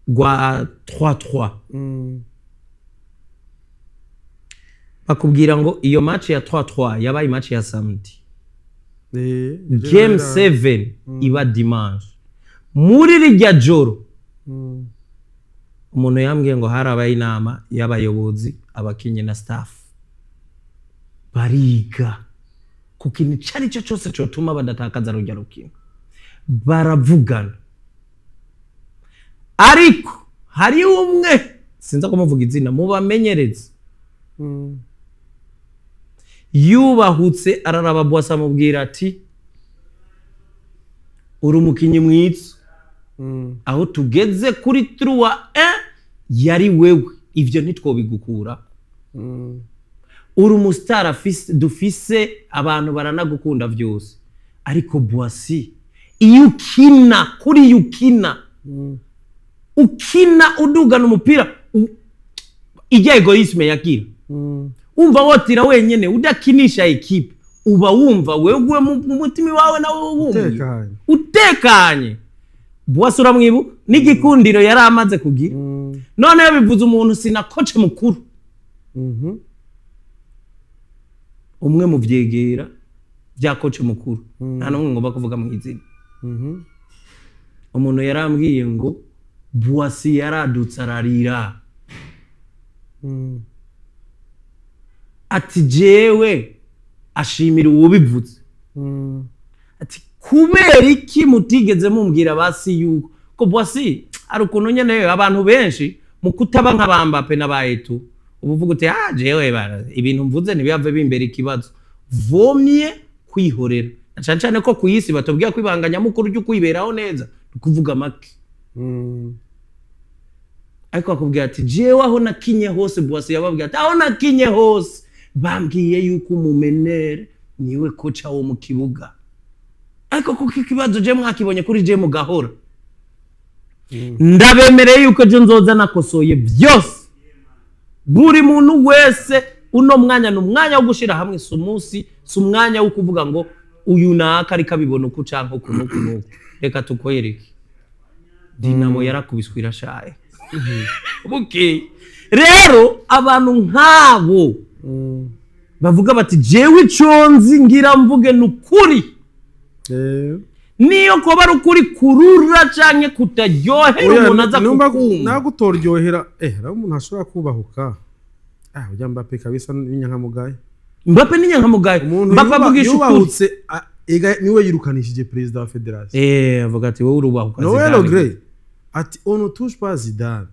S2: rwa 3-3. Bakubwira ngo iyo match ya 3-3 yabaye match ya samedi, game 7 iba dimanche. Muri rirya joro, umuntu yambwiye ngo harabaye inama y'abayobozi, abakinyi na staff, bariga ku kintu icyo ari cyo cyose cyotuma badatakaza rujya rukino. Baravugana, ariko hariho umwe, sinza kumuvuga izina, mubamenyereze, yubahutse araraba Bwasa, amubwira ati: "Uri umukinnyi mwiza, aho tugeze kuri 3-1 yari wewe, ivyo ntitwobigukura. Uri umusitari dufise, abantu baranagukunda vyose, ariko Bwasi, iyo ukina kuri iyo ukina, ukina udugana umupira, ijya égoïsme yagira, wumva wotira wenyene udakinisha équipe, uba wumva wewe mu mutima wawe nawe wumva
S1: Utekanye.
S2: utekanye." Bwasi uramwibuka n'igikundiro yari amaze kugira. Noneho bivuze umuntu sina coach mukuru, umwe mu vyegera bya coach mukuru, nta n'umwe ngomba kuvuga mu izina. Umuntu yarambwiye ngo Bwasi yaradutse ararira, ati jewe ashimira uwubivuze, ati: "Kubera iki mutigeze mumbwira basi yuko ko Bwasi ari ukuntu nyene abantu benshi mu kutaba nka ba Mbappe na ba Eto'o, uba uvuga uti: 'Ah, jewe bana, ibintu mvuze ntibihave bimbera ikibazo, vomye kwihorera.'" Na cane cane ko ku isi batubwira ko ibanga nyamukuru ryo kwiberaho neza ni ukuvuga make. Ariko akubwira ati: "Jewe aho nakinye hose," Bwasi yababwira ati: "Aho nakinye hose Bambwiye yuko umu meneur niwe coach wo mu kibuga, ariko kuko ikibazo je mwakibonye kuri je mugahora, ndabemereye yuko ejo nzoza nakosoye byose. Buri muntu wese, uno mwanya ni umwanya wo gushira hamwe, si umunsi, si umwanya wo kuvuga ngo uyu naka ariko abibona uku canke uku n'uku n'uku. Reka tukwereke, Dinamo yarakubiswe, irashaye bukeye. Rero abantu nk'abo bavuga bati: "Jewe ico nzi ngira mvuge ni ukuri," niyo kuba ari ukuri kurura canke kutaryohera umuntu aza kukumva.
S1: Nagutoryohera, hari umuntu ashobora kubahuka. Ah, ujya Mbappe kabisa n'inyankamugayo.
S2: Mbappe ni nyankamugayo.
S1: Umuntu
S2: Mbappe avugisha ukuri.
S1: Yubahutse, ega niwe yirukanishije perezida wa fédération.
S2: Avuga ati: "Wowe urubahuka
S1: Noël
S2: Zidane."
S1: Le Graët ati: "On ne touche pas Zidane."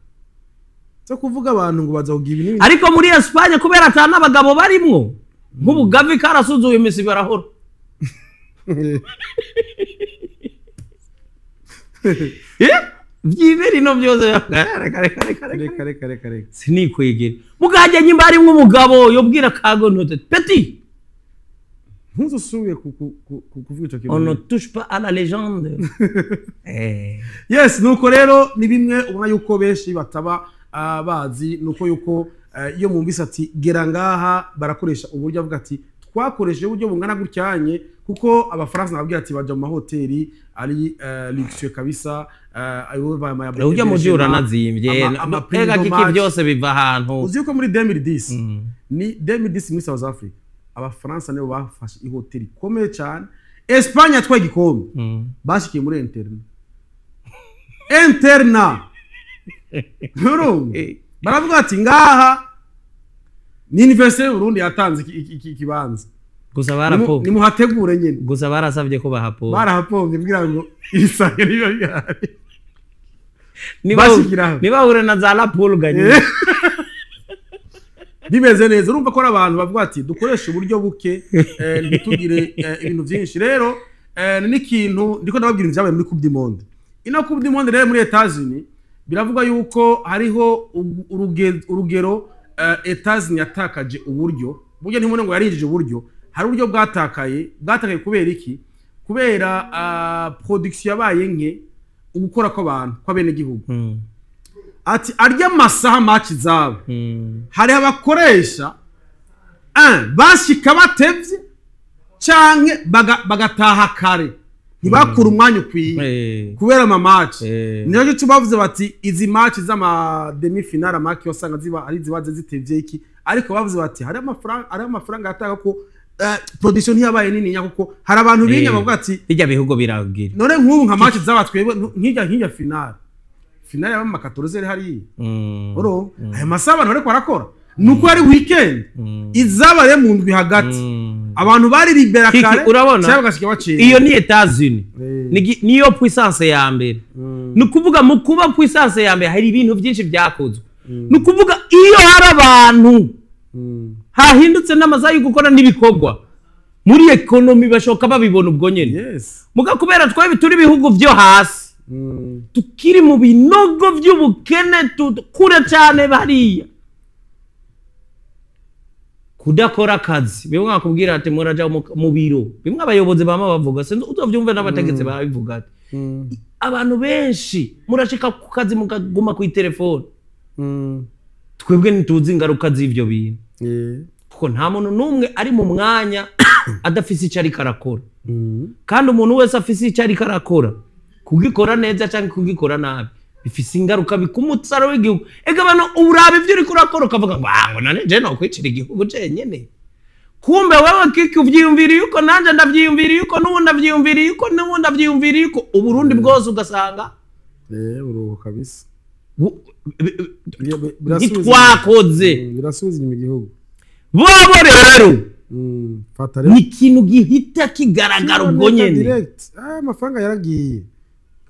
S1: Cyo kuvuga abantu ngo baza kugira ibintu.
S2: Ariko muri Espagne, kubera ata n'abagabo barimwo, nk'ubu Gavi karasuzuye Messi barahora. Vyibera ino byose, reka, reka, reka, reka.
S1: Reka, reka, reka, reka.
S2: Sinikwegera mugahajya nyimba harimwo umugabo yobwira kago ntote petit.
S1: Ntuzusubire kuvuga ico kintu.
S2: On ne touche pas à la légende.
S1: Yes, nuko rero ni bimwe ubona yuko benshi bataba bazi, nuko yuko iyo mwumvise ati gera ngaha, barakoresha uburyo, avuga ati twakoresheje uburyo bungana gutyanye, kuko Abafaransa nababwira ati baja mu mahoteli ari luxueux kabisa, ayo
S2: Urya muji uranazimbye. Ega kiki, byose biva ahantu.
S1: Uzi yuko muri 2010, ni 2010 muri South Africa, Abafaransa nibo bafashe ihoteli ikomeye cyane. Espagne yatwaye igikombe, bashikiye muri internat, internat, urumva baravuga ati ngaha ni université y'Uburundi yatanze ikibanza.
S2: Gusa barapo
S1: Nimuhategure nyine.
S2: Gusa barasabye ko bahapoba.
S1: Barahapombye kugira ngo ibisange niba bihari. Bashikiraho.
S2: Nibahure na za la pulga nyine.
S1: Bimeze neza. Urumva ko ari abantu bavuga ati dukoreshe uburyo buke, ntitugire ibintu byinshi. Rero ni n'ikintu ndiko ndababwira ibintu byabaye muri Coupe du Monde. Ino Coupe du Monde rero muri Etats-Unis, biravuga yuko hariho urugero Etats-Unis yatakaje uburyo. Buryo ntimubone ngo yarinjije uburyo, hari uburyo bwatakaye. Bwatakaye kubera iki? Kubera production yabaye nke, ugukora kw'abantu, kw'abenegihugu. Ati arya amasaha match zabo, hari abakoresha bashika batevye canke bagataha kare, ntibakure umwanya ukwiye kubera ama match. Niyo gico bavuze bati izi match z'ama demi finale amaki wasanga ziba ari zibaze zitevye iki, ariko bavuze bati hari amafaranga yatanga ko production ntiyabaye nini nya, kuko hari abantu binya bavuga ati
S2: Bijya bihugu biragira.
S1: None nk'ubu nka match zaba twebwe nk'ijya finale yaba mu 14 hariya, uro aya masaha abantu bariko barakora, nuko ari weekend. Izaba rero mu ndwi hagati, abantu bari libera
S2: Kiki,
S1: kare
S2: urabona?
S1: cyangwa bagashika baciye.
S2: Iyo ni Etats-Unis. Niyo puissance ya mbere. Ni ukuvuga mu kuba puissance ya mbere hari ibintu byinshi byakozwe. Ni ukuvuga iyo hari abantu hahindutse n'amasaha yo gukora n'ibikorwa muri économie, bashoka babibona ubwo nyene. Muga kubera twebwe turi ibihugu byo hasi, tukiri mu binogo by'ubukene, kure cyane bariya, kudakora akazi, bimwe bakubwira ati muraja mu biro, bimwe abayobozi bama bavuga, sinzi uzovyumve n'abategetsi barabivuga ati abantu benshi murashika ku kazi mukaguma ku telefone. Twebwe ntituzi ingaruka z'ivyo bintu, kuko nta muntu n'umwe ari mu mwanya adafise icyo ariko arakora. Kandi umuntu wese afise icyo ariko arakora, kugikora neza cyangwa kugikora nabi bifise ingaruka bikumusaro w'igihugu. Ega bano uraba ibyo uriko urakora ukavuga ngo ah, ngo nane je nokwicira igihugu jenyene. Kumbe wewe kiki uvyiyumviriye uko, nanje ndavyiyumviriye uko, n'ubundi ndavyiyumviriye uko, n'ubundi ndavyiyumviriye uko, Uburundi bwose ugasanga
S1: Uruhuko kabisa.
S2: Ntitwakoze.
S1: Birasubiza inyuma igihugu.
S2: Bobo rero
S1: Fata rero.
S2: Ni ikintu gihita kigaragara ubwo
S1: Kiboneka
S2: nyene.
S1: direct. Ah, amafaranga yaragiye,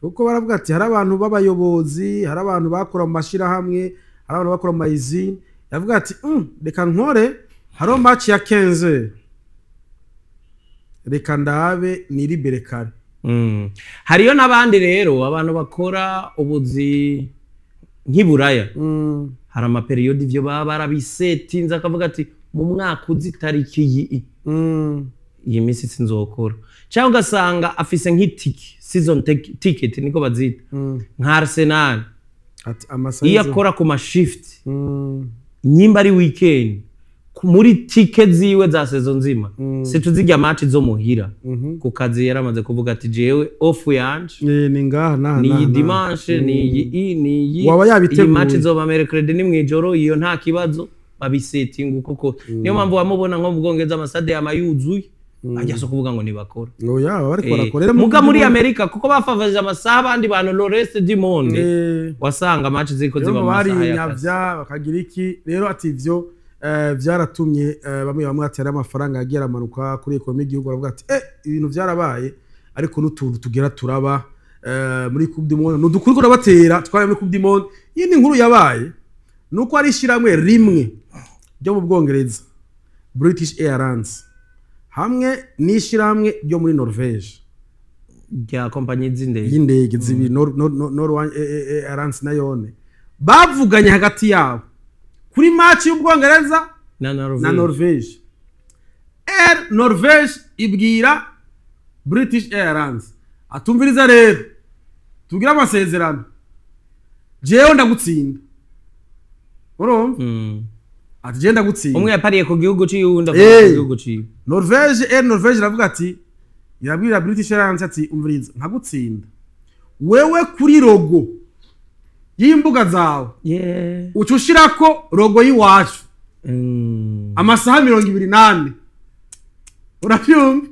S1: kuko baravuga ati hari abantu b'abayobozi, hari abantu bakora mu mashirahamwe, hari abantu bakora mu mayizine, yavuga ati reka nkore, hariho match ya 15, reka ndabe niribere kare."
S2: Hariyo n'abandi rero, abantu bakora ubuzi nk'iburaya, hari ama périodes ivyo baba barabisetinze, akavuga ati Mu mwaka uzi itariki iyi, iyi minsi sinzokora, cyangwa ugasanga afise nk'itiki, season ticket niko bazita, nka Arsenal.
S1: Ati amasaha
S2: iyo akora ku mashift, nyimba ari weekend, muri tike ziwe za saison nzima, situzirya match zo muhira, ku kazi yaramaze kuvuga ati: "Jewe off yanje
S1: Ni ngaha naha
S2: ni iyi
S1: naha, naha.
S2: dimanche, ni iyi ni iyi
S1: Waba yabiteguye.
S2: Iyi match izoba mercredi ni mwijoro, iyo nta kibazo." Babisetinga uko kose. Niyo mpamvu wamubona nko mu Bwongereza amasade yama yuzuye, ajya so kuvuga ngo ntibakora.
S1: Oya, baba bariko barakora.
S2: Muga muri Amerika, kuko bafavaje amasaha abandi bantu, le reste du monde, wasanga match ziriko ziba
S1: rero
S2: mu masaha y'akazi.
S1: Barinyavya bakagira iki rero, ati ivyo vyaratumye bamwe bamwe batera amafaranga yagiye aramanuka kuri économie y'igihugu. Baravuga ati: "Ibintu vyarabaye, ariko n'utuntu tugera turaba muri Coupe du Monde nudukuri ko rabatera twari muri Coupe du Monde." Iyi ni inkuru yabaye, nuko ari ishyirahamwe rimwe ryo mu Bwongereza, British Airlines, hamwe n'ishyirahamwe ryo muri Norvege
S2: Rya kompanyi z'indege.
S1: Y'indege zibiri, Norway Airlines na yone, bavuganye hagati yabo kuri match y'Ubwongereza
S2: na
S1: na
S2: Norvege.
S1: Norvege. Air Norvege ibwira British Airlines atumviriza: "Rero tugire amasezerano, jewe ndagutsinda." Urumva? Ati: "Jewe ndagutsinda."
S2: Umwe yapariye ku gihugu ciwe, uwundi apariye ku gihugu ciwe.
S1: Norvege, Air Norvege iravuga ati, irabwira British Airlines ati: "Umviriza, nkagutsinda wewe, kuri logo y'imbuga zawe uca ushirako logo y'iwacu amasaha 24." Urabyumva?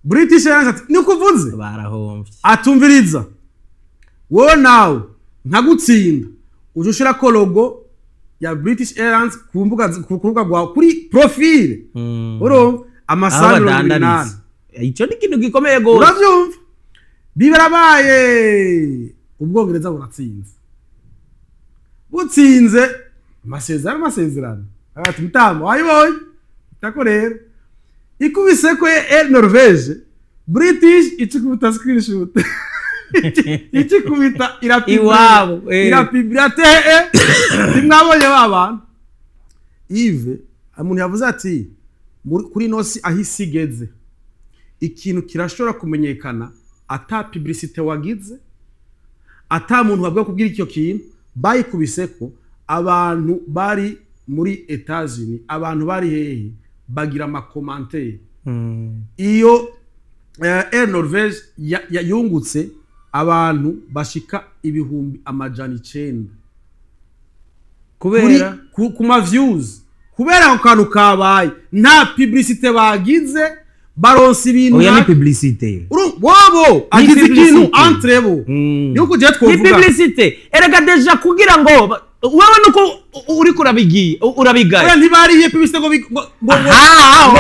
S1: British Airlines ati: "Niko uvuze?"
S2: Barahomvye.
S1: Atumviriza, wowe nawe nkagutsinda uca ushirako logo ya British Airlines ku mbuga, ku rubuga rwawe, kuri profile. Urumva?
S2: Aho
S1: Amasaha 24.
S2: badandariza, ico ni ikintu gikomeye gose.
S1: Urabyumva? Bibarabaye, Ubwongereza buratsinze, butsinze amasezerano. Ati: "Mutamba wayibonye tako." Rero ikubise ko Air Norvege, British icikubita screenshot, icikubita irapibira.
S2: Iwabo.
S1: Irapibira ate: "Ntimwabonye ba bantu?" Yves, umuntu yavuze ati kuri ino si aho isi igeze, ikintu kirashobora kumenyekana ata publicité wagize, ata muntu wabwiye kubwira icyo kintu. Bayikubise ko abantu bari muri Etats-Unis, abantu bari hehe, bagira amacommentaires. Iyo Air Norvege yungutse abantu bashika 900,000
S2: Kubera
S1: ku ma views, kubera ako kantu kabaye, nta publicité bagize, baronsa ibintu.
S2: Oya, ni publicité.
S1: Wobo agize ikintu
S2: Publicité.
S1: entre bo, niyo kugira
S2: Ni
S1: twovuga.
S2: publicité erega, déjà kugira ngo wewe nuko uriko urabigiye, urabigaya.
S1: Oya, ntibariye publicité ngo
S2: Aha.